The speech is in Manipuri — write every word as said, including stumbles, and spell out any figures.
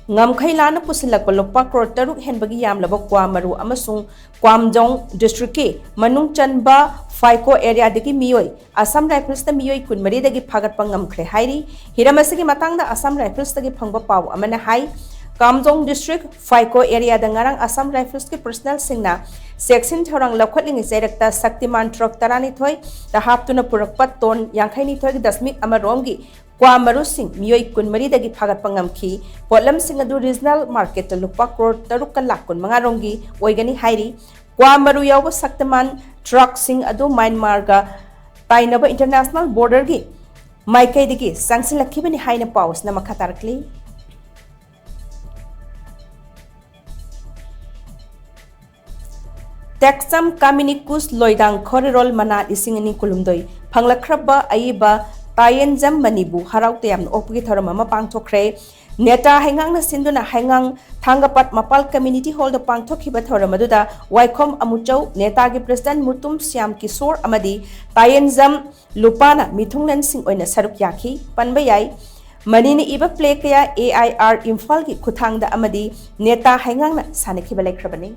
ꯉꯝꯈꯩ ꯂꯥꯟꯅ ꯄꯨꯁꯤꯜꯂꯛꯄ ꯂꯨꯄꯥ ꯀ꯭ꯔꯣꯔ ꯇꯔꯨꯛ ꯍꯦꯟꯕꯒꯤ ꯌꯥꯝꯂꯕ ꯀ꯭ꯋꯥ ꯃꯔꯨ ꯑꯃꯁꯨꯡ ꯀ꯭ꯋꯥꯝꯖꯣꯡ ꯗꯤꯁꯇ꯭ꯔꯤꯛꯀꯤ ꯃꯅꯨꯡ ꯆꯟꯕ ꯐꯥꯏꯀꯣ ꯑꯦꯔꯤꯌꯥꯗꯒꯤ ꯃꯤꯑꯣꯏ ꯑꯁꯥꯝ ꯔꯥꯏꯐꯜꯁꯇ ꯃꯤꯑꯣꯏ ꯀꯨꯟꯃꯔꯤꯗꯒꯤ ꯐꯥꯒꯠꯄ ꯉꯝꯈ꯭ꯔꯦ ꯍꯥꯏꯔꯤ꯫ ꯍꯤꯔꯝ ꯑꯁꯤꯒꯤ ꯃꯇꯥꯡꯗ ꯑꯁꯥꯝ ꯔꯥꯏꯐꯜꯁꯇꯒꯤ ꯐꯪꯕ ꯄꯥꯎ ꯑꯃꯅ ꯍꯥꯏ, ꯀꯥꯝꯖꯣꯡ ꯗꯤꯁꯇ꯭ꯔꯤꯛ ꯐꯥꯏꯀꯣ ꯑꯦꯔꯤꯌꯥꯗ ꯉꯔꯥꯡ ꯑꯁꯥꯝ ꯔꯥꯏꯐꯜꯁꯀꯤ ꯄꯔꯁꯅꯦꯜꯁꯤꯡꯅ ꯆꯦꯛꯁꯤꯟ ꯊꯧꯔꯥꯡ ꯂꯧꯈꯠꯂꯤꯉꯩ ꯆꯩꯔꯛꯇ ꯁꯛꯇꯤꯃꯥꯟ ꯇ꯭ꯔꯛ ꯇꯔꯥꯅꯤꯊꯣꯏꯗ ꯍꯥꯞꯇꯨꯅ ꯄꯨꯔꯛꯄ ꯇꯣꯟ ꯌꯥꯡꯈꯩꯅꯤꯊꯣꯏ ꯗꯁꯃꯤꯛ ꯑꯃ ꯔꯣꯝꯒꯤ ꯀ꯭ꯋꯥ ꯃꯔꯨꯁꯤꯡ ꯃꯤꯑꯣꯏ ꯀꯨꯟꯃꯔꯤꯗꯒꯤ ꯐꯥꯒꯠꯄ ꯉꯝꯈꯤ꯫ ꯄꯣꯠꯂꯝꯁꯤꯡ ꯑꯗꯨ ꯔꯤꯖꯅꯦꯜ ꯃꯥꯔꯀꯦꯠꯇ ꯂꯨꯄꯥ ꯀ꯭ꯔꯣꯔ ꯇꯔꯨꯛꯀ ꯂꯥꯈ ꯀꯨꯟꯃꯉꯥ ꯔꯣꯝꯒꯤ ꯑꯣꯏꯒꯅꯤ ꯍꯥꯏꯔꯤ꯫ ꯀ꯭ꯋꯥ ꯃꯔꯨ ꯌꯥꯎꯕ ꯁꯛꯇꯤꯃꯥꯟ ꯇ꯭ꯔꯛꯁꯤꯡ ꯑꯗꯨ ꯃ꯭ꯌꯥꯟꯃꯥꯔꯒ ꯇꯥꯏꯅꯕ ꯏꯟꯇꯔꯅꯦꯁꯅꯦꯜ ꯕꯣꯔꯗꯔꯒꯤ ꯃꯥꯏꯀꯩꯗꯒꯤ ꯆꯪꯁꯤꯜꯂꯛꯈꯤꯕꯅꯤ ꯍꯥꯏꯅ ꯄꯥꯎ ꯑꯁꯤꯅ ꯃꯈꯥ ꯇꯥꯔꯛꯂꯤ꯫ ꯇꯦꯛꯆꯝ ꯀꯥꯃꯤꯅꯤꯀꯨꯁ ꯂꯣꯏꯗꯥꯡ ꯈꯣꯔꯤꯔꯣꯜ ꯃꯅꯥ ꯂꯤꯁꯤꯡ ꯑꯅꯤ ꯀꯨꯟꯍꯨꯝꯗꯣꯏ ꯐꯪꯂꯛꯈ꯭ꯔꯕ ꯑꯏꯕ ꯇꯥꯌꯦꯟꯖꯝ ꯃꯅꯤꯕꯨ ꯍꯔꯥꯎ ꯇꯌꯥꯝꯅ ꯑꯣꯛꯄꯒꯤ ꯊꯧꯔꯝ ꯑꯃ ꯄꯥꯡꯊꯣꯛꯈ꯭ꯔꯦ꯫ ꯅꯦꯇꯥ ꯍꯩꯉꯥꯡꯅ ꯁꯤꯟꯗꯨꯅ ꯍꯩꯉꯥꯡ ꯊꯥꯡꯒꯄꯥꯠ ꯃꯄꯥꯜ ꯀꯝꯃ꯭ꯌꯨꯅꯤꯇꯤ ꯍꯣꯜꯗ ꯄꯥꯡꯊꯣꯛꯈꯤꯕ ꯊꯧꯔꯝ ꯑꯗꯨꯗ ꯋꯥꯏꯈꯣꯝ ꯑꯃꯨꯆꯧ, ꯅꯦꯇꯥꯒꯤ ꯄ꯭ꯔꯦꯁꯤꯗꯦꯟꯠ ꯃꯨꯇꯨꯝ ꯁ꯭ꯌꯥꯝ ꯀꯤꯁꯣꯔ ꯑꯃꯗꯤ ꯇꯥꯌꯦꯟꯖꯝ ꯂꯨꯄꯥꯅ ꯃꯤꯊꯨꯡꯂꯦꯟꯁꯤꯡ ꯑꯣꯏꯅ ꯁꯔꯨꯛ ꯌꯥꯈꯤ꯫ ꯄꯟꯕ ꯌꯥꯏ, ꯃꯅꯤꯅ ꯏꯕ ꯄ꯭ꯂꯦ ꯀꯌꯥ ꯑꯦ ꯑꯥꯏ ꯑꯥꯔ ꯏꯝꯐꯥꯜꯒꯤ ꯈꯨꯠꯊꯥꯡꯗ ꯑꯃꯗꯤ ꯅꯦꯇꯥ ꯍꯩꯉꯥꯡꯅ ꯁꯥꯟꯅꯈꯤꯕ ꯂꯩꯈ꯭ꯔꯕꯅꯤ꯫